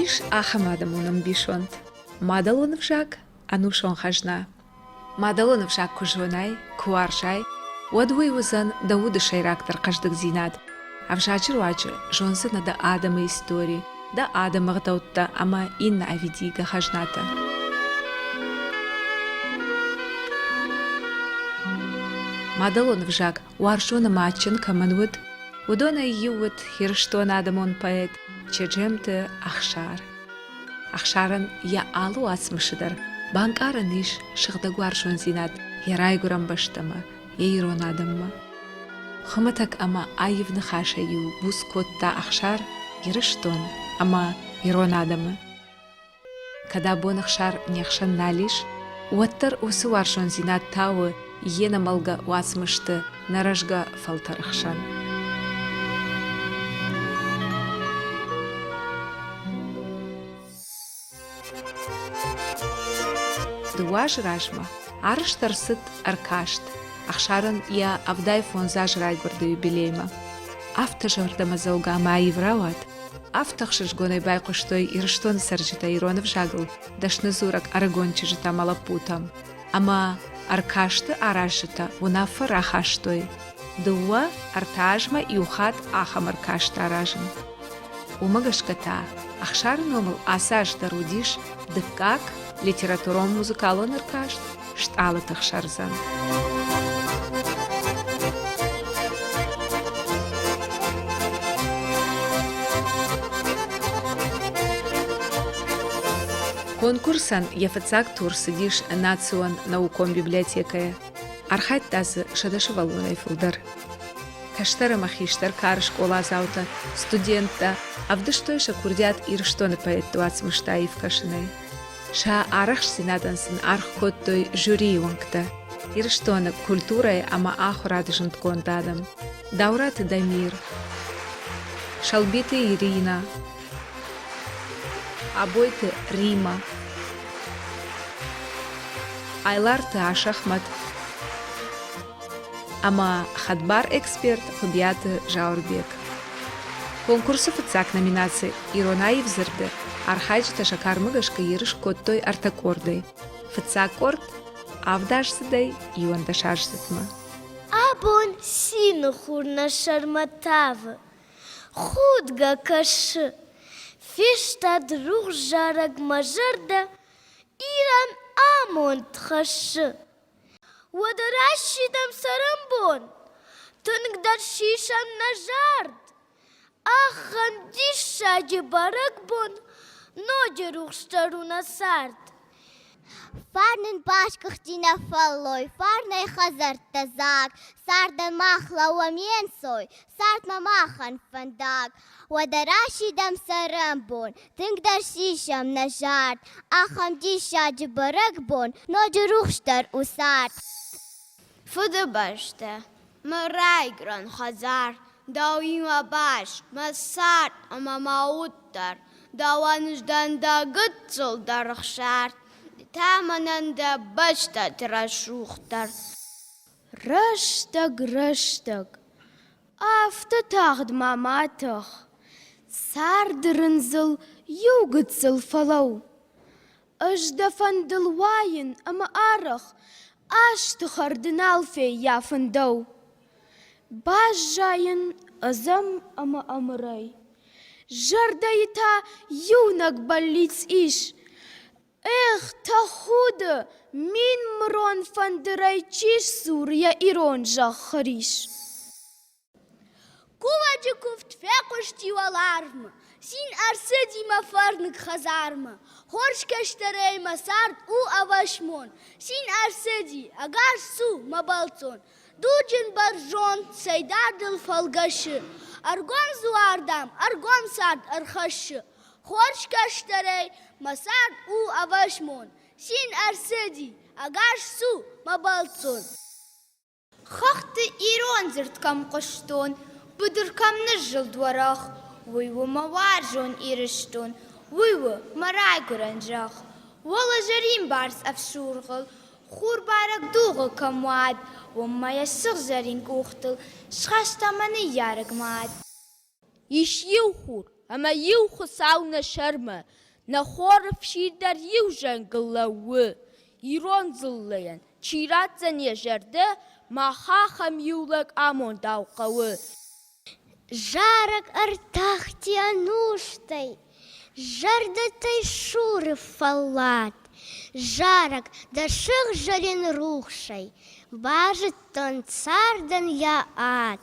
Ис ахӕм адӕмон ӕмбисонд: мадӕлон ӕвзаг ӕнусон хӕзна. Мадӕлон ӕвзаг куы зонай, куы уарзай, уӕд уый уыдзӕн дӕ уды сӕйрагдӕр хъӕздыгдзинад. Ӕвзаджы руаджы зондзынӕ дӕ адӕмы истори, дӕ адӕмы ӕгъдӕуттӕ ӕмӕ иннӕ ӕвидийгӕ хӕзнатӕ. Мадӕлон ӕвзаг уарзон ӕмӕ адджын кӕмӕн уыд, уыдонӕй иу уыд Ирыстоны адӕмон поэт Чеджемты Ӕхсар. Ӕхсарӕн йӕ алы уацмысы дӕр банкъарӕн ис сыгъдӕг уарзондзинад йӕ райгуырӕн бӕстӕмӕ, йӕ ирон адӕммӕ. Хуымӕтӕг ӕмӕ аив ныхасӕй-иу буц кодта Ӕхсар Ирыстон ӕмӕ ирон адӕмы. Кӕд абон Ӕхсар не хсӕн нал ис, уӕддӕр уыцы уарзондзинад тауы йе нӕмӕлгӕ уацмысты нӕ рӕзгӕ фӕлтӕры хсӕн. Дыууӕ азы размӕ арӕзт ӕрцыд ӕркаст Ӕхсарӕн йӕ 75 азы райгуырды юбилеймӕ. Афтӕ зӕрдӕмӕдзӕугӕ ӕмӕ аив рауад, афтӕ ӕхсызгонӕй байхъуыстой Ирыстоны цӕрджытӕ ирон ӕвзагыл дӕсны дзурӕг ӕрыгон чызджытӕ ӕмӕ лӕппутӕм. Ӕмӕ ӕркасты аразджытӕ уынаффӕ рахастой дыууӕ-ӕртӕ азмӕ иу хатт ахӕм ӕркаст аразын. Уымӕ гӕсгӕ та Ӕхсары номыл ацы аз дӕр уыдис дыккаг литературон-музыкалон ӕркаст Стъалыты ӕхсӕрдзӕн. Конкурсӕн йӕ фыццаг тур цыдис национ наукон библиотекӕйы. Архайдта дзы 100 сывӕллонӕй фылдӕр. Кӕстӕр ӕмӕ хистӕр кары скъоладзаутӕ, студенттӕ ӕвдыстой сӕ курдиат Ирыстоны поэтты уацмыстӕ аив кӕсынӕй. Сӕ арӕхстдзинадӕн сын аргъ кодтой жюрийы уӕнгтӕ, Ирыстоны культурӕйы ӕмӕ ахуырады зындгонд адӕм Даураты Дамир, Сӕлбиты Иринӕ, Абойты Римӕ, Айларты Асӕхмӕт ӕмӕ хӕдбар эксперт Хуыбиаты Зауырбег. Конкурсы фыццаг номинаци «Ирон аив дзырд»-ы архайджытӕ сӕ кармӕ гӕсгӕ ерыс кодтой ӕртӕ къордӕй. Фыццаг къорд авдаздзыдӕй иуӕндӕсаздзыдмӕ. Абон цины хур нӕ сӕрмӕ тавы, худгӕ кӕсы. Фестад рухс зарӕг мӕ зӕрдӕ, Ирӕн амонд хӕссы. Уӕдӕ расидӕм цӕрӕнбон, тынгдӕр сисӕм нӕ зард. Ахӕм диссаджы бӕрӕгбон ноджы рухсдӕр у нӕ цард. Фарн ын басгуыхти нӕ фӕллой, фарнӕй хӕдзӕрттӕ дзаг, цардӕн мах лӕууӕм йе нцой, цардмӕ махӕн фӕндаг. Уӕдӕ расидӕм цӕрӕнбон, тынгдӕр сисӕм нӕ зард, ахӕм диссаджы бӕрӕгбон ноджы рухсдӕр у цард. Фыдыбӕстӕ, мӕ райгуырӕн хӕдзар, дӕуимӕ баст мӕ цард ӕмӕ мӕ уд дӕр. Дӕуӕн сдӕн дӕ гыццыл дӕр ӕхсар, ды та мӕнӕн дӕ бӕстӕты рӕсугъддӕр. Рӕстӕг, рӕстӕг, афтӕ тагъд ма ма тӕх, царды рындзыл иу гыццыл фӕлӕуу. Ӕз дӕ фӕндыл уайын ӕмӕ арӕх азты хӕрды нал феййафын дӕу. Баззайын ӕдзӕм ӕмӕ ӕмырӕй. Зӕрдӕйы та иунӕг бӕллиц ис. Эх, тӕхуды, минмырон фӕндырӕй чи сдзуры йӕ ирон зӕххы рис. Кувӕджы куывд фехъуысти уӕларвмӕ, Цин ӕрцыди мӕ фӕрныг хӕдзармӕ. Хорз кӕстӕрӕй мӕ цард у ӕвӕсмон, Цин ӕрцыди, ӕгас цу, мӕ бӕлццон. Дуджын бӕрзонд цӕй дардыл фӕлгӕсы, Ӕргом дзуар, дам, ӕргом цард ӕрхӕссы. Хорз кӕстӕрӕй мӕ цард у ӕвӕсмон, Цин ӕрцыди, ӕгас цу, мӕ бӕлццон. Хӕхты ирон дзырд кӕм хъуыстон, быдыр кӕм ныззылд уӕрӕх, уый у мӕ уарзон Ирыстон, уый у мӕ райгуырӕн зӕхх. Уӕлӕ зӕринбарц ӕфсургъыл, хурбарӕг дугъы кӕм уад, уым ма йӕ сыгъзӕрин къухтыл схаста мӕ ныййарӕг мад. Ис иу хур. ӕмӕ иу Хуыцау нӕ сӕрмӕ, нӕ хоры фсир дӕр иу зӕнгыл лӕууы. Ирон дзыллӕйӕн чи ратдзӕн йӕ зӕрдӕ, мах ахӕм иу лӕг амондау хъӕуы. Зарӕг ӕртахти ӕнустӕй, зӕрдӕтӕй суры фӕллад. Зарӕг дӕ сыгъзӕрин рухсӕй базыдтон цардӕн йӕ ад.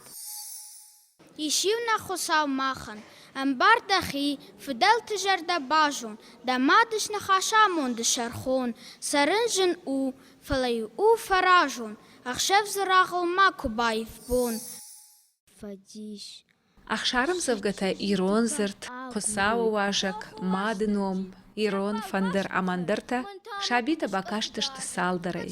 Ис-иу нӕ Хуыцау махӕн, ӕмбар дӕхи, фыдӕлты зӕрдӕ базон, дӕ мады сныхас амонды сӕрхон. Цӕрын зын у, фӕлӕ-иу у фӕразон, ӕхсӕв дзы рагъыл макуы баив бон. Фӕдис. Ӕхсары ӕмдзӕвгӕтӕ Ирон дзырд, Хуыцауы уазӕг, Мады ном, Ирон фӕндыр ӕмӕ ӕндӕртӕ сабитӕ бакастысты цалдӕрӕй.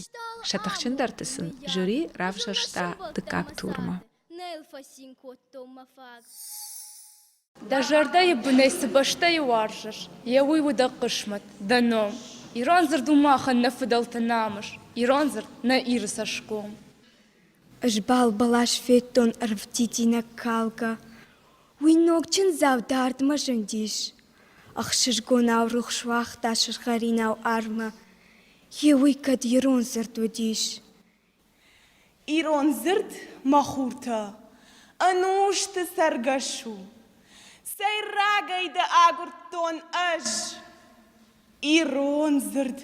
Сӕ тыхджындӕрты сын жюри равзӕрста дыккаг турмӕ. Нӕ йыл фӕцин кодтон мӕ фаг. Дӕ зӕрдӕйы бынӕй цы бӕстӕйы уарзыс, йе уый у дӕ хъысмӕт, дӕ ном. Ирон дзырд у махӕн нӕ фыдӕлты намыс, ирон дзырд нӕ Иры цӕсгом. Ӕз бал бӕлас федтон ӕрвдидинӕг калгӕ, Уый ног чындзау дардмӕ зындис. Ӕхсызгонау рухс уагъта сызгъӕринау армӕ, Йе уый кӕд ирон дзырд уыдис. Ирон дзырд, мӕ хуртӕ, ӕнусты цӕргӕс у. Сӕйрагӕй дӕ агуырдтон ӕз. Ирон дзырд,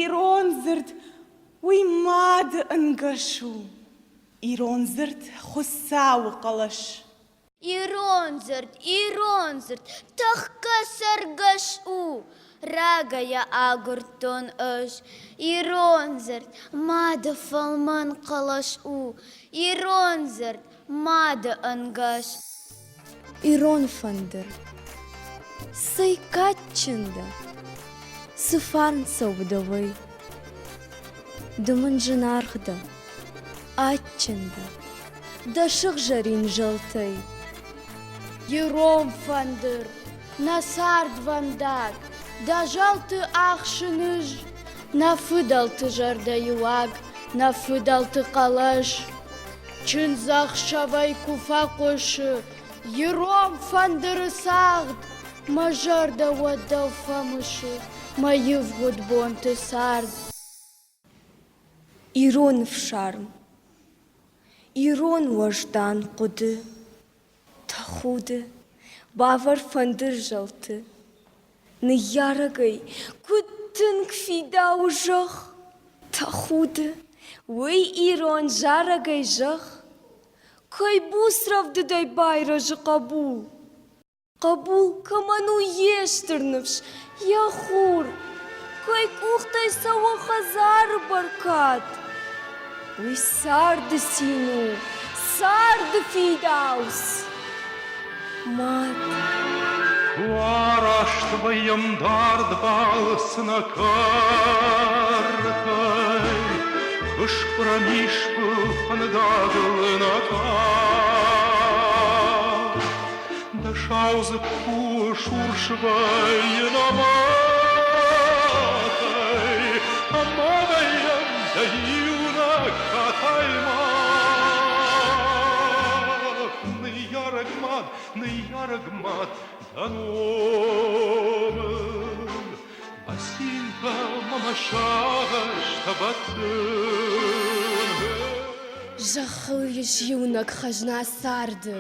ирон дзырд, уый мады ӕнгӕс у. Ирон дзырд Хуыцауы хъӕлӕс. Ирон дзырд, ирон дзырд, тӕхгӕ цӕргӕс у, рагӕй йӕ агуырдтон ӕз. Ирон дзырд, мады фӕлмӕн хъӕлӕс у, ирон дзырд, мады ӕнгӕс. Ирон фӕндыр, цӕй кадджын дӕ, цы фарн цӕуы дӕуӕй? Ды мын зынаргъ дӕ, адджын дӕ, дӕ сыгъзӕрин зӕлтӕй. Ирон фӕндыр, нӕ цардвӕндаг, дӕ зӕлты ӕхсыныз, нӕ фыдӕлты зӕрдӕйы уаг, нӕ фыдӕлты хъӕлӕс. Чындзӕхсӕвӕй куы фӕхъуысы ирон фӕндыры цагъд, мӕ зӕрдӕ уӕд дӕу фӕмысы, мӕ ивгъуыд бонты цард. Ирон ӕфсарм, ирон уӕздан хъуыды, тӕхуды, бавӕр фӕндырзӕлты. Ныййарӕгӕй куыд тынг фидауы зӕхх, тӕхуды, уый ирон зарӕгӕй зӕгъ, кӕй буц рӕвдыдӕй байрӕзы хъӕбул. Хъӕбул кӕмӕн у йе стыр ныфс, йӕ хур, кӕй къухтӕй цӕуы хӕдзары бӕркад, уый царды цин у, царды фидауц. Мад. Араст вӕййӕм дард балцы нӕ кӕртӕй, Ыскъуырӕм искуы фӕндагыл нӕ тар. Дӕ сау дзыкку сурс вӕййы нӕ мӕтӕй, Ӕмӕ вӕййӕм дӕ иунӕг катай мах. Ныййарӕг мад, ныййарӕг мад, дӕ номыл Басинка мӕ сагъӕстӕ бӕттын. Зӕххыл ис иунӕг хӕзна царды,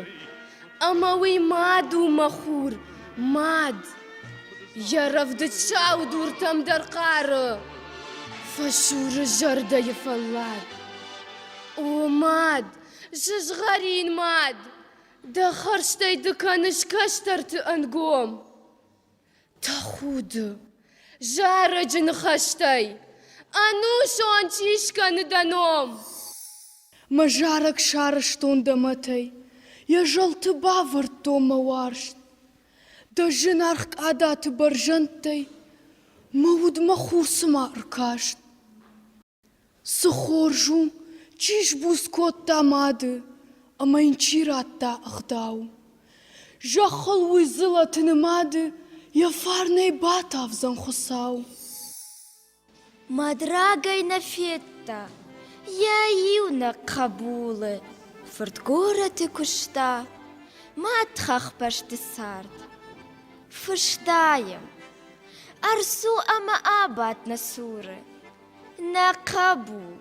Ӕмӕ уый мад у, мӕ хур, мад! Йӕ рӕвдыд сау дуртӕм дӕр хъары, Фӕсуры зӕрдӕйы фӕллад. О мад, сызгъӕрин мад, Дӕ хӕрзтӕй ды кӕныс кӕстӕрты ӕнгом. Тӕхуды, зарӕджы ныхӕстӕй ӕнусон чи скӕны дӕ ном? Мӕ зарӕг сарӕзтон дӕ мӕтӕй, йӕ зӕлты бавӕрдтон мӕ уарзт. Дӕ зынаргъ къадаты бӕрзӕндтӕй мӕ удмӕ хур цыма ӕркаст. Цы хорз у, чи сбуц кодта мады ӕмӕ йын чи радта ӕгъдау. Зӕххыл уый дзылӕты нымады йӕ фарнӕй батавдзӕн Хуыцау. Мад рагӕй нӕ федта йӕ иунӕг хъӕбулы, фырт горӕты куыста, мад хӕхбӕсты цард. Фыста йӕм: Ӕрцу ӕмӕ абад нӕ цуры. Нӕ хъӕбул,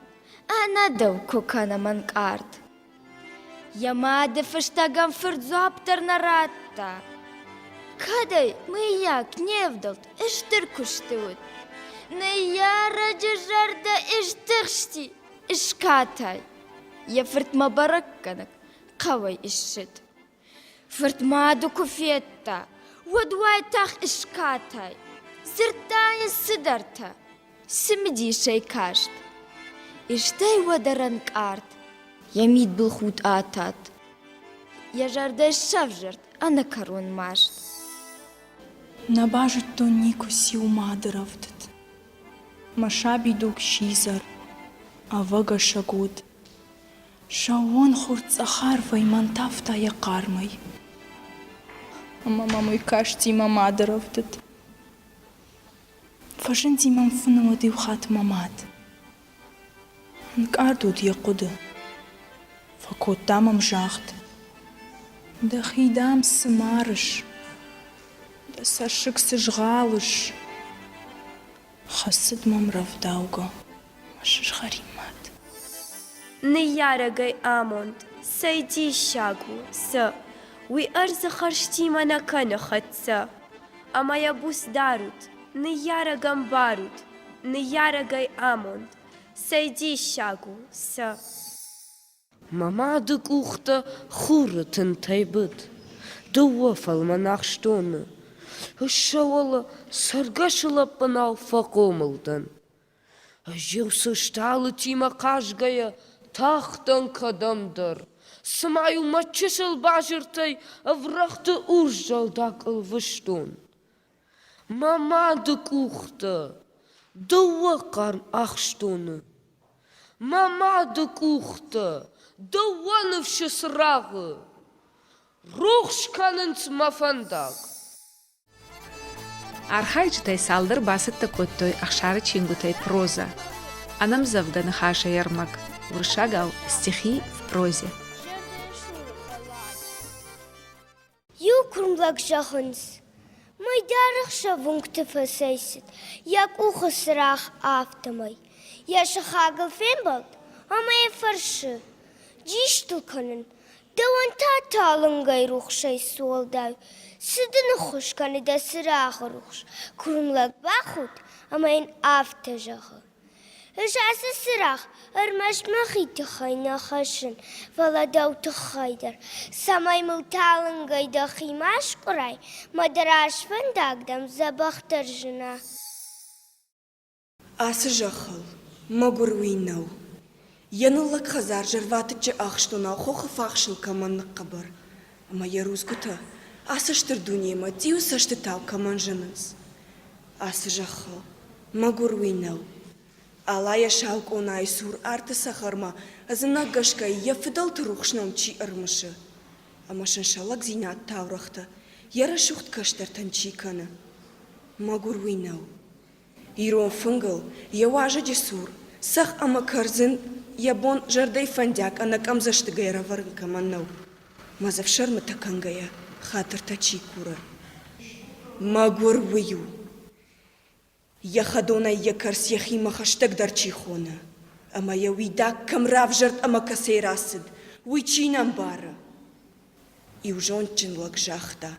ӕнӕ дӕу куы кӕнӕм ӕнкъард. Йӕ мады фыстӕгӕн фырт дзуапп дӕр нӕ радта. Кӕд ӕй, мыййаг, не вдӕлд, стыр куысты уыд. Ныййарӕджы зӕрдӕ стыхсти, скатай. Йӕ фыртмӕ бӕрӕггӕнӕг хъӕуӕй ссыд. Фырт мады куы федта, уӕд уайтагъд скатай. Дзырдта йын цыдӕртӕ, цымыдисӕй каст. Стӕй уӕд ӕрӕнкъард, йӕ мидбылхудт атад. Йӕ зӕрдӕ сӕвзӕрд ӕнӕкӕрон маст. Нӕ базыдтон никуы циу мады рӕвдыд. Мӕ сабидуг сидзӕр, ӕвӕгӕсӕг уыд. Сӕууон хур цъӕх арвӕй мӕн тавта йӕ хъармӕй. Ӕмӕ мӕм уый касти мӕ мады рӕвдыд. Фӕзынди мӕм фыны уӕд иу хатт мӕ мад. Ӕнкъард уыд йӕ хъуыды. Фӕкодта мӕм загъд: Дӕхи, дам, цы марыс? Дӕ цӕссыг цы згъалыс? Хӕцыд мӕм рӕвдаугӕ мӕ сызгъӕрин мад. Ныййарӕгӕй амонд, цӕй диссаг у, цы, уый ӕрдзы хӕрзтимӕ нӕ кӕны хӕццӕ. Ӕмӕ йӕ буц дарут, ныййарӕгӕн барут, ныййарӕгӕй амонд, цӕй диссаг у, цы. Мӕ мады къухтӕ хуры тынтӕй быд, дыууӕ фӕлмӕн ахстоны. Сӕ уӕлӕ цӕргӕсы лӕппынау фӕхъомыл дӕн. Ӕз-иу цы стъалытимӕ хъазгӕйӕ тахтӕн кӕдӕмдӕр, цыма-иу мӕ чысыл базыртӕй ӕврӕгъты урс зӕлдаг ӕлвыстон. Мӕ мады къухтӕ дыууӕ хъарм ахстоны. Мӕ мады къухтӕ дыууӕ ныфсы цырагъы рухс кӕнынц мӕ фӕндаг. Архайджытӕй цалдӕр бацӕттӕ кодтой Ӕхсары чингуытӕй прозӕ, ӕнӕмдзӕвгӕ ныхасӕй ӕрмӕг, уырыссагау стихи в прозе. Иу куырм лӕг зӕгъынц, мӕйдар ӕхсӕв уынгты фӕцӕйцыд, йӕ къухы цырагъ, афтӕмӕй. Йӕ сыхагыл фембӕлд ӕмӕ йӕ фӕрсы: Дис дыл кӕнын, дӕуӕн та талынгӕй рухсӕй цы уӕлдай, цы дын ӕххуыс кӕны дӕ цырагъы рухс? Куырм лӕг бахудт ӕмӕ йын афтӕ зӕгъы: Ӕз ацы цырагъ ӕрмӕст мӕхи тыххӕй нӕ хӕссын, фӕлӕ дӕу тыххӕй дӕр, цӕмӕй мыл талынгӕй дӕхи ма скъуырай, мӕ дӕ развӕндаг дӕм дзӕбӕхдӕр зына. Ацы зӕххыл, мӕгуыр уый нӕу, йӕ ныллӕг хӕдзар зӕрватыччы ахстонау хохы фахсыл кӕмӕн ныхъхъӕбӕр ӕмӕ йӕ рудзгуытӕ ацы стыр дунемӕ цъиу цӕстытау кӕмӕн зынынц. Ацы зӕххыл, мӕгуыр уый нӕу, Ала йӕ сау къонайы цур арты цӕхӕрмӕ ӕдзынӕг гӕсгӕ йӕ фыдӕлты рухс ном чи ӕрымысы ӕмӕ сын сӕ лӕгдзинад таурӕгътӕ йӕ рӕсугъд кӕстӕртӕн чи кӕны. Мӕгуыр уый нӕу. Ирон фынгыл, йӕ уазӕджы цур, цӕхх ӕмӕ кӕрдзын йӕ бон зӕрдӕйы фӕндиаг ӕнӕкъӕмдзӕстыгӕй ӕрӕвӕрын кӕмӕн нӕу, мӕ дзы ӕфсӕрмытӕ кӕнгӕйӕ хатыртӕ чи куры. Мӕгуыр уый у, йӕ хӕдонӕй йӕ кӕрц йӕхимӕ хӕстӕгдӕр чи хоны, ӕмӕ йӕ уидаг кӕм равзӕрд ӕмӕ кӕцӕй рацыд, уый чи нӕ мбары. Иу зондджын лӕг загъта: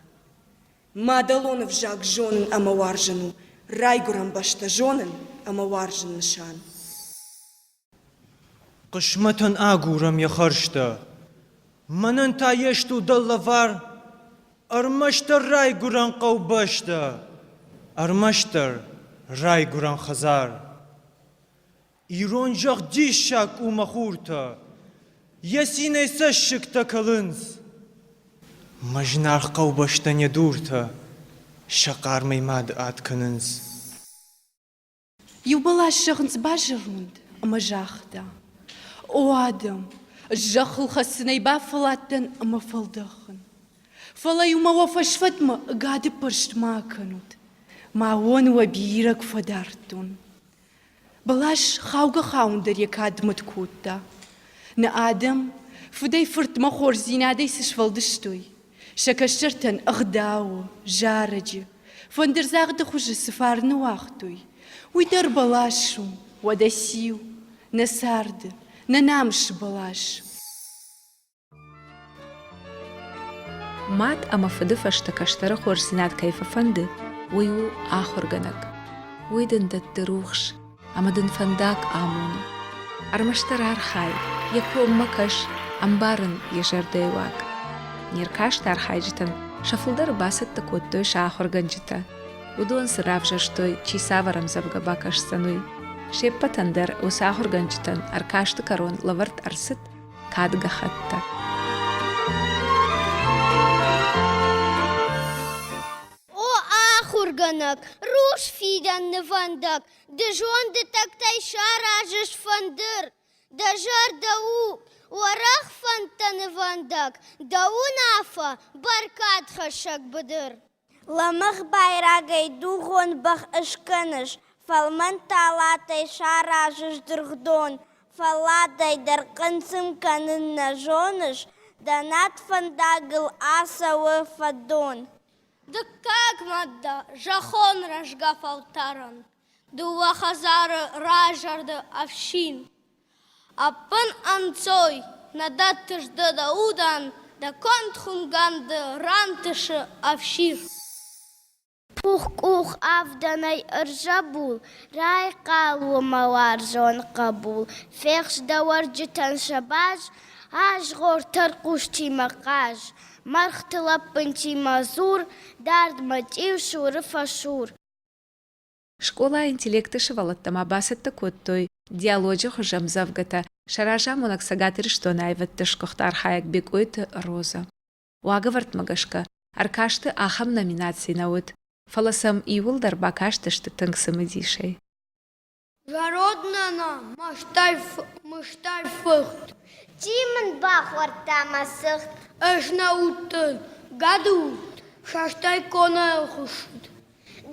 Мадӕлон ӕвзаг зонын ӕмӕ уарзын у райгуырӕн бӕстӕ зонын ӕмӕ уарзын нысан. Хъысмӕтӕн агурӕм йӕ хӕрзтӕ. Мӕнӕн та йе сту дӕ лӕвар ӕрмӕстдӕр райгуырӕн хъӕубӕстӕ, ӕрмӕстдӕр райгуырӕн хӕдзар. Ирон зӕгъ диссаг у мӕ хуртӕ, йӕ цинӕй цӕссыгтӕ кӕлынц. Мӕ зынаргъ хъӕубӕстӕн йӕ дуртӕ сӕ хъармӕй мады ад кӕнынц. Иу бӕлас зӕгъынц базӕронд ӕмӕ загъта: О адӕм, зӕххыл хӕцынӕй бафӕлладтӕн ӕмӕ фӕлдӕхын. Фӕлӕ-иу мӕ уӕ фӕсфӕдмӕ гӕды ппӕрст ма акӕнут, мӕ уон уӕ бирӕ куы фӕдардтон. Бӕлас хаугӕ-хауын дӕр йӕ кад мыд кодта. Нӕ адӕм фыдӕй-фыртмӕ хорздзинадӕй цы сфӕлдыстой? Сӕ кӕстӕртӕн ӕгъдауы, зарӕджы, фӕндырдзагъды хуызы цы фарн уагътой, уый дӕр бӕлас у, уӕдӕ циу, нӕ царды, нӕ намысы бӕлас. Мад ӕмӕ фыды фӕстӕ кӕстӕры хорздзинад кӕй фӕфӕнды, уый у ахуыргӕнӕг. Уый дын дӕтты рухс ӕмӕ дын фӕндаг амоны. Ӕрмӕстдӕр архай, йӕ коммӕ кӕс, ӕмбар ын йӕ зӕрдӕйы уаг. Не ркасты архайджытӕн сӕ фылдӕры бацӕттӕ кодтой сӕ ахуыргӕнджытӕ. Уыдон цы равзӕрстой, чи цавӕр ӕмдзӕвгӕ бакӕсдзӕн, уый. Се ппӕтӕн дӕр уыцы ахуыргӕнджытӕн ӕркасты кӕрон лӕвӕрд ӕрцыд кад гӕххӕттӕ. О ахуыргӕнӕг, рухс фидӕн нывӕндӕг, ды зонды тӕгтӕй саразыс фӕндыр. Дӕ зӕрдӕ у уӕрӕх фӕндтӕ нывӕндӕг, дӕ уынаффӕ бӕркадхӕссӕг быдыр. Лӕмӕгъ байрагӕй дугъон бӕх ыскӕныс, фӕлмӕн талатӕй саразыс дыргъдон, фӕлладӕй дӕр хъынцъым кӕнын нӕ зоныс, дӕ над фӕндагыл ацӕуы фӕдон. Дыккаг мад дӕ зӕххон рӕзгӕ фӕлтӕрӕн, дыууӕ хӕдзары разӕрды ӕфсин. Ӕппын ӕнцой нӕ дӕттыс ды дӕ удӕн, дӕ конд хуымгӕнды рантысы ӕфсир. Пухкъух авдӕнӕй ӕрзӕбул, райхъал у мӕ уарзон хъӕбул, фехс дӕ уӕрджытӕн сӕ баз, азгъор тӕрхъустимӕ хъаз, мӕргъты лӕппынтимӕ дзур, дардмӕ цъиусуры фӕсур. Скъолайы интеллекты сывӕллӕттӕ ма бацӕттӕ кодтой диалоджы хуызы ӕмдзӕвгӕтӕ сӕ разамонӕг Цӕгат Ирыстоны аивӕдты сгуыхт архайӕг Бекъойты Розӕ. Уагӕвӕрдмӕ гӕсгӕ, ӕркасты ахӕм номинаци нӕ уыд, фӕлӕ сӕм иууылдӕр бакастысты тынг цымыдисӕй. Зӕронд нана мӕстӕй фыхт. Чи мын бахордта мӕ цыхт? Ӕз нӕ уыдтӕн, гӕды уд, састӕй къонайыл хуыссыд.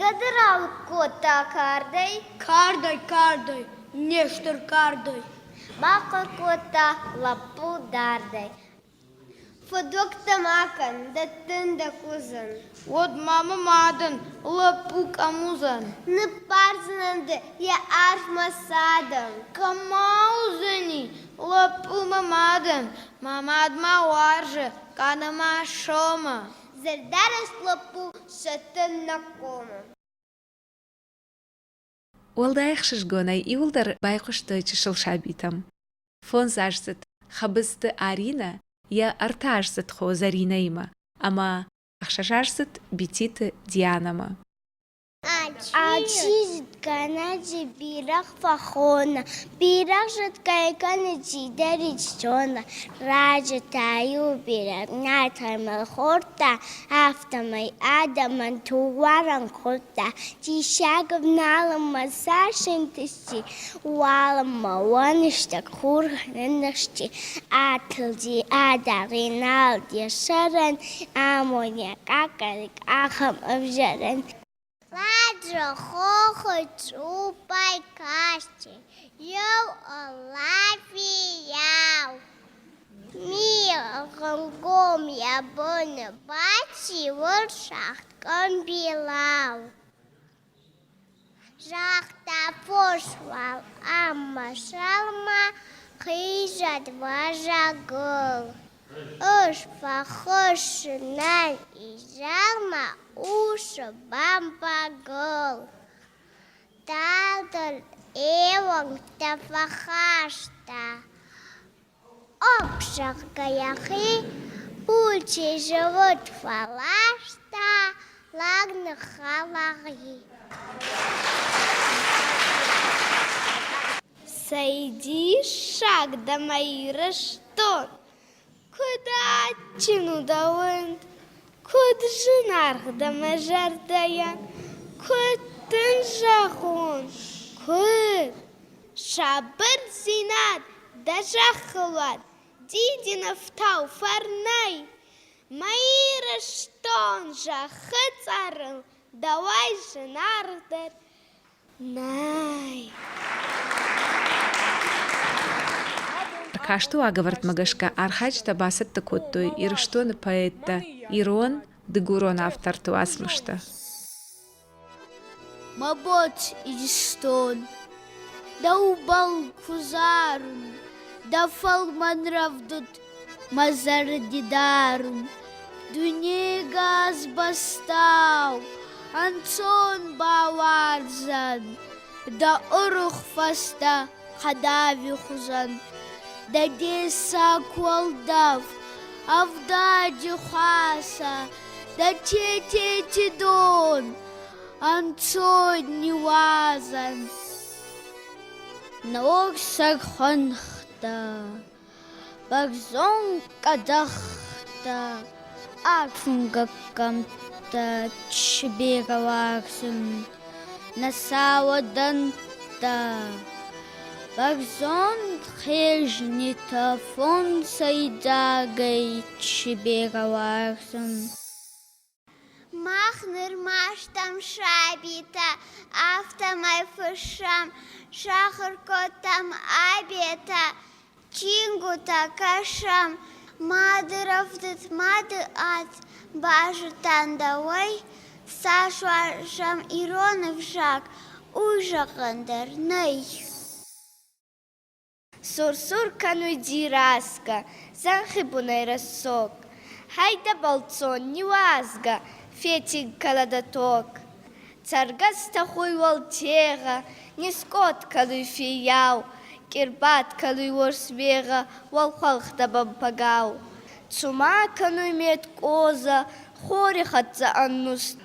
Гӕды ралыг кодта кардӕй. Кардӕй, кардӕй, не стыр кардӕй. Бахъӕр кодта лӕппу дардӕй. Фыдуӕгтӕ ма кӕн, дӕттын дӕ куыдзӕн. Уӕд ма мӕ мадӕн лӕппу кӕм уыдзӕн? Ныббардзынӕн дӕ йӕ арфмӕ цадӕн. Кӕм ма уыдзӕни лӕппу мӕ мадӕн? Мӕ мад мӕ уарзы, кӕнӕ мӕ сомы. Зӕрдӕрыст лӕппу сӕттын нӕ комы. Уӕлдай ӕхсызгонӕй иуылдӕр байхъуыстой чысыл сабитӕм. Фондзаздзыд Хӕбызты Аринӕ йӕ ӕртӕаздзыд хо Зӕринӕимӕ ӕмӕ ӕхсӕзаздзыд Бититы Дианӕмӕ. Алчи зыдгӕнӕджы бирӕгъ фӕхоны, Бирӕгъ зыдгӕй кӕны чидӕрид зоны. Раджы та-иу бирӕ Нартӕмӕ хордта, афтӕмӕй адӕмӕн тугуарӕн кодта. Диссаг ӕвналынмӕ цас ӕнтысти, уалынмӕ уӕныстӕг хур нынныхсти, атылди адӕгъи нал йӕ сӕрӕн, амонӕг акӕнӕг ахӕм ӕвзӕрӕн. Ладжы хохы цъуппӕй касти еу Олафийау. Мигъы йӕ боны баци урсагъд къӕмбилау. Загъта фос уал ӕмӕ салма хизӕд уазӕгыл. Ӕз фӕхӕссынӕн изӕрмӕ усы бӕмбӕгыл. Дардыл ӕвӕнгтӕ фӕхаста. Оп, зӕгъгӕ, йӕхи пульчи зылыд фӕласта, лӕг ныххӕлӕгъи. Цӕй диссаг дӕ, мӕ Ирыстон! Куыд адджын у дӕ уынд, куыд зынаргъ дӕ мӕ зӕрдӕйӕн, куыд дын зӕгъон, куыд! Сабырдзинад дӕ зӕххыл уӕд, дидинӕфтау фӕрнӕй! Мӕ Ирыстон зӕххы цъарыл дӕуӕй зынаргъдӕр нӕй. Касты уагӕвӕрдмӕ гӕсгӕ архайджытӕ бацӕттӕ кодтой Ирыстоны поэттӕ ирон, дыгурон авторты уацмыстӕ. Мӕ бот Иристон, дӕубӕл ку зарун, дӕ фӕлмӕн рӕвдуд мӕ зӕрди дарун. Дуйней газ бӕстау ӕнцон бауарзӕн, дӕ урух фӕстӕ хӕдави хузӕн. Дӕ дессаг уӕлдӕф, ӕвдаджи хуасӕ, дӕ четети дон ӕнцой ниуазӕн. Нӕуӕг сӕг хуӕнхтӕ, бӕрзонд къӕдзӕхтӕ, арфунгӕг кӕмттӕ чи берӕ уарзун, нӕ сауӕдӕнттӕ, бӕрзонд хезнитӕ фонсӕйдзагӕй чи берӕ уарзун. Мах нырма стӕм сабитӕ, афтӕмӕй фыссӕм, сахуыр кодтам абетӕ, чингуытӕ кӕсӕм, мады рӕвдыд, мады ад базыдтам дӕуӕй, цас уарзӕм ирон ӕвзаг, уый зӕгъӕн дӕр нӕй. Сур-сур кӕнуй дзирасгӕ, зӕнхи бунӕй рӕсог. Гьӕйдӕ, бӕлццон, ниуазгӕ, фетиг кӕлӕ тог. Цӕргӕс тӕхуй уӕлтегъӕ, нискъот кӕнуй фиййау, Кьирбат кӕнуй уорс мегъӕ уӕлхуӕнхтӕ бӕмпӕгау. Цума кӕнуй мет къозӕ хори хӕццӕ ӕннуст,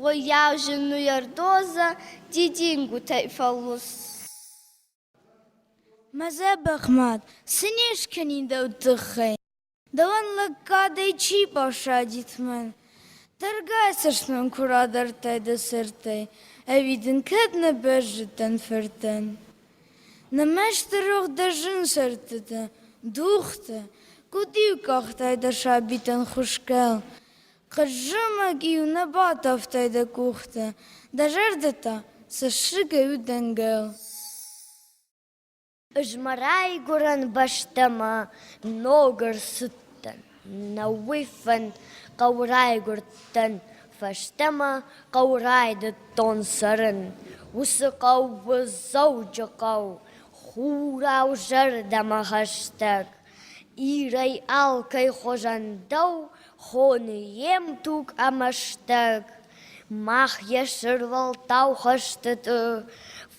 Уоййау зиннуй ӕрдозӕ дидингутӕй фӕлуст. Мӕ дзӕбӕх мад, цы не скӕнин дӕу тыххӕй? Дӕуӕн лӕггадӕй чи басадид мӕн? Тӕргай цӕст мӕм куы радардтай дӕ сӕртӕй, ӕви дын кӕд нӕ бӕззыдтӕн фыртӕн? Нӕ мӕсты рох дӕ зын сӕртытӕ, дугътӕ, куыд-иу къахтай дӕ сабитӕн хуыскъӕл, Хъыззымӕг-иу нӕ батавтай дӕ къухтӕ, дӕ зӕрдӕ та цӕссыгӕй у дӕнгӕл. Ӕз мӕ райгуырӕн бӕстӕмӕ ног ӕрцыдтӕн, нӕ уыйфӕн хъӕуы райгуырдтӕн, фӕстӕмӕ хъӕуы райдыдтон цӕрын. Уыцы хъӕу у Дзӕуджыхъӕу, хурау зӕрдӕмӕ хӕстӕг. Ирӕй алкӕй хуызӕн дӕу хоны йе мтуг ӕмӕ стӕг. Мах йӕ сӕрвӕлтау хӕстыты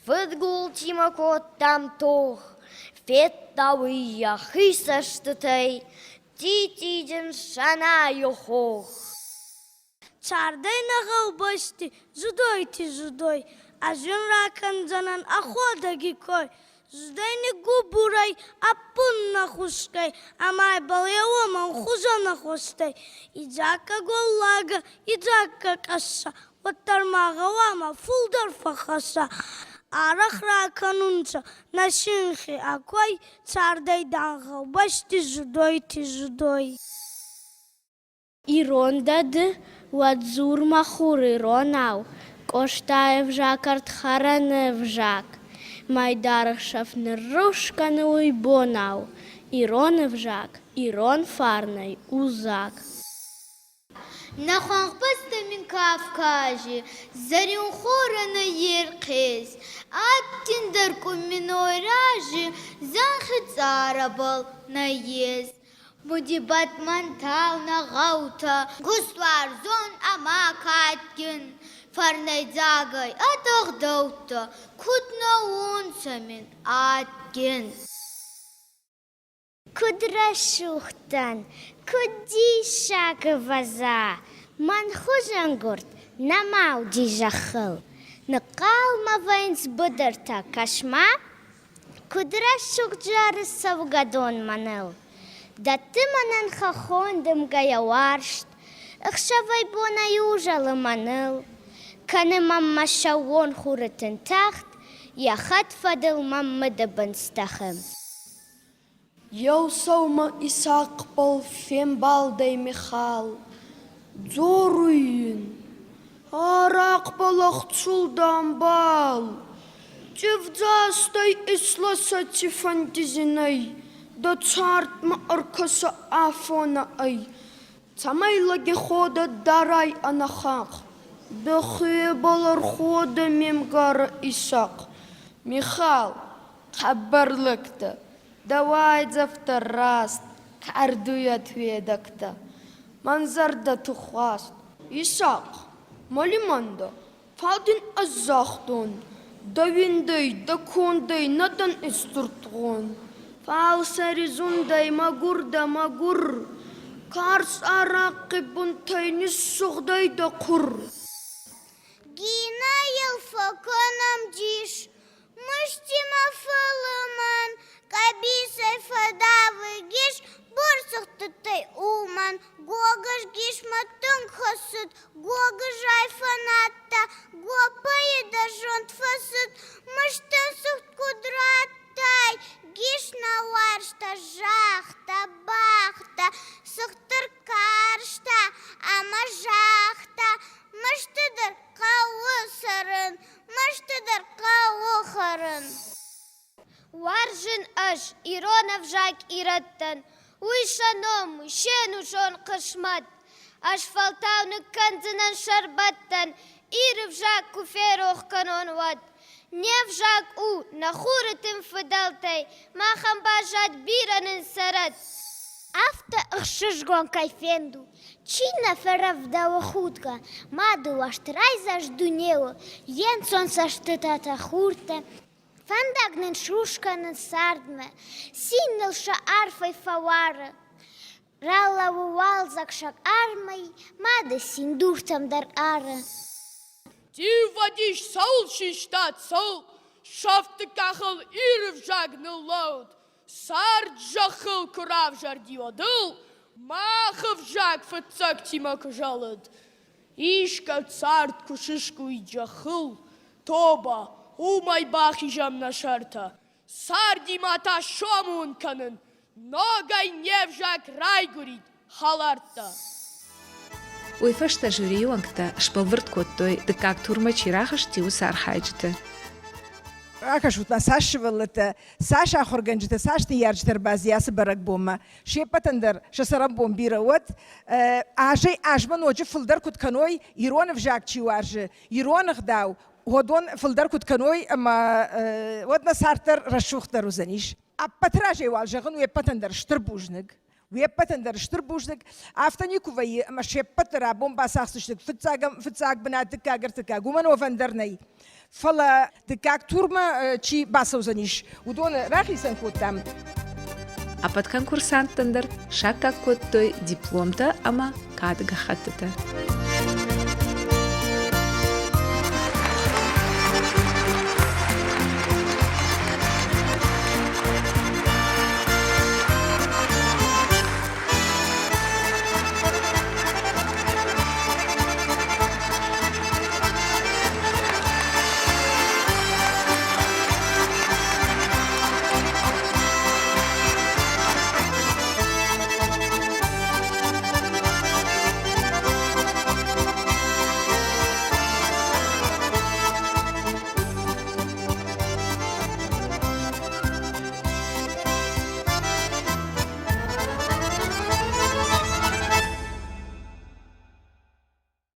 фыдгултимӕ кодтам тох. Федта уый йӕхи цӕстытӕй Титиджын Сӕнайы хох. Цардӕй нӕ гъӕубӕсти зудойти зудой, ӕз ин ракӕндзӕнӕн ӕхуӕдӕги кой. Зудӕй ниггубурӕй, ӕппун нӕ хусгӕй, ӕма ибӕл е уомӕн хузӕн ӕхуӕстӕй. Идзагка голлагӕ, идзагка къӕсса, уӕддӕр ма гъӕуама фулдӕр фӕххӕсса. Арӕх ракӕнунцӕ нӕ синхи ӕ кой, цардӕй, дан, гъӕубӕсти зудойти зудой. Ирон дӕ ды, уӕд дзур мӕ хур иронау, Къостайы ӕвзаг ӕрдхӕрӕны ӕвзаг. Мӕйдары хсӕв ныррухс кӕны уый бонау, Ирон ӕвзаг ирон фарнӕй у дзаг. Нӕ хуӕнхбӕстӕ мин Кавкази зӕрин хорӕн ӕрхъез, Адтиндӕр къумминой рази зӕнхи цъарӕбӕл нӕййес. Мудибӕтмантау нӕ гъӕутӕ, кустуарзон ӕма кадгин, фӕрнӕйдзагӕй ӕд ӕгъдӕуттӕ куд нӕ унцӕ мин адгин. Куыд рӕсугъд дӕн, куыд диссаг ӕвӕдза! Мӕн хуызӕн гуырд нӕма уыди зӕххыл. Ныхъхъал мӕ вӕййынц быдыртӕ, кӕс-ма! Куыд рӕсугъд зары цӕугӕдон мӕныл! Дӕтты мӕнӕн хӕххон дымгӕ йӕ уарзт, Ӕхсӕвӕй-бонӕй узӕлы мӕныл. Кӕны мӕм мӕ сӕууон хуры тын тагъд, Йӕ хӕд фӕдыл мӕм мыдыбындз тӕхы. Еу сӕумӕ Исахъбӕл фембалдӕй Михал. Дзоруй ин: Арахъбӕл ӕхцул дӕмбал, Цъифдзастӕй исласӕ цийфӕнди зинӕй. Дӕ цардмӕ ӕркӕса афонӕ ӕй, цӕмӕй лӕги ходӕ дарай ӕнӕхахх. Дӕхебӕл ӕрходӕ ме мгарӕ Исахъ. Михал, хъӕбӕр лӕгтӕ, дӕ уайдзӕфтӕ раст, кӕрдуйӕд уедӕгтӕ. Мӕн зӕрдӕ тухуаст. Исахъ, мӕ лимӕн дӕ, Фал дин ӕз загътон, дӕ уиндӕй, дӕ кондӕй нӕ дӕн исдзурдгъон. Фал сӕри зундӕй мӕгур дӕ мӕгур, карз арахъи бунтӕй ниссугъдӕй дӕ хъур. Гинайыл фӕкӕнӕм дис, Мыстимӕ фӕлымӕн, къӕбицӕй фӕдавы гис, бурцыгъдтытӕй уымӕн. Гогыз гисмӕ тынг хӕцыд, гогызӕй фӕнадта, гоппайы дӕ зонд фӕцыд, мыстӕн сыгъд куыд радтай, гис нӕ уарзта, загъта, бӕхтӕ, сыгъдтыр карста ӕмӕ загъта, мысты дӕр хъӕуы цӕрын, Мӕсты дӕр хъӕуы хӕрын. Уарзын ӕз ирон ӕвзаг ирӕттӕн, уый сӕ ном, се нусон хъысмӕт. Ӕз фӕлтау ныккӕндзынӕн сӕрбӕттӕн, Иры взаг куы ферох кӕнон, уӕд. Не взаг у нӕ хуры тын фыдӕлтӕй, махӕн баззад бирӕ нын цӕрӕд. Афтӕ ӕхсызгон кӕй фенд у, Чи нӕ фӕрӕвдауы худгӕ, мады уарзт райдзаст дуне у, йе нцон цӕстытӕ та хуртӕ. Фӕндаг нын срухс кӕнынц цардмӕ, цин ныл сӕ арфӕй фӕуары. Ралӕууы уалдзӕг сӕ армӕй, мады цин дуртӕм дӕр ары. Тиввӕдис цӕуыл систа, цӕуыл? Сӕфты къахыл Иры взаг ныллӕуд, Цард зӕххыл куы равзӕрди, уӕд ыл мах ӕвзаг фыццӕгтимӕ куы зӕлыд. Искӕд цард куы сыскъуыид зӕххыл, тобӕ, уымӕй бахизӕм нӕ сӕртӕ. Цардимӕ та сомы кӕнын, ногӕй не взаг райгуырид, хӕлӕрттӕ. Уый фӕстӕ жюрийы уӕнгтӕ сбӕлвырд кодтой, дыккаг турмӕ чи рахызти, уыцы архайджыты. Ракӕсут-ма, цас сывӕллӕттӕ, цас ахуыргӕнджытӕ, цас ныййарджытӕ ӕрбацыди ацы бӕрӕгбонмӕ. Се ппӕтӕн дӕр сӕ цӕрӕнбон бирӕ уӕд. Азӕй азмӕ ноджы фылдӕр куыд кӕной, ирон ӕвзаг чи уарзы, ирон ӕгъдау, уыдон фылдӕр куыд кӕной ӕмӕ уӕд нӕ цард дӕр рӕсугъддӕр уыдзӕнис. Ӕппӕты разӕй уал зӕгъын уе ппӕтӕн дӕр стыр бузныг. Уе ппӕтӕн дӕр стыр бузныг. Афтӕ никуы вӕййы, ӕмӕ се ппӕт дӕр абон бацахсдзысты фыццаг, фыццаг бынат, дыккаг, ӕртыккаг. Уымӕн уӕвӕн дӕр нӕй. Фӕлӕ дыккаг турмӕ чи бацӕудзӕнис, уыдоны рахицӕн кодтам. Ӕппӕт конкурсанттӕн дӕр саккаг кодтой дипломтӕ ӕмӕ кады гӕххӕттытӕ.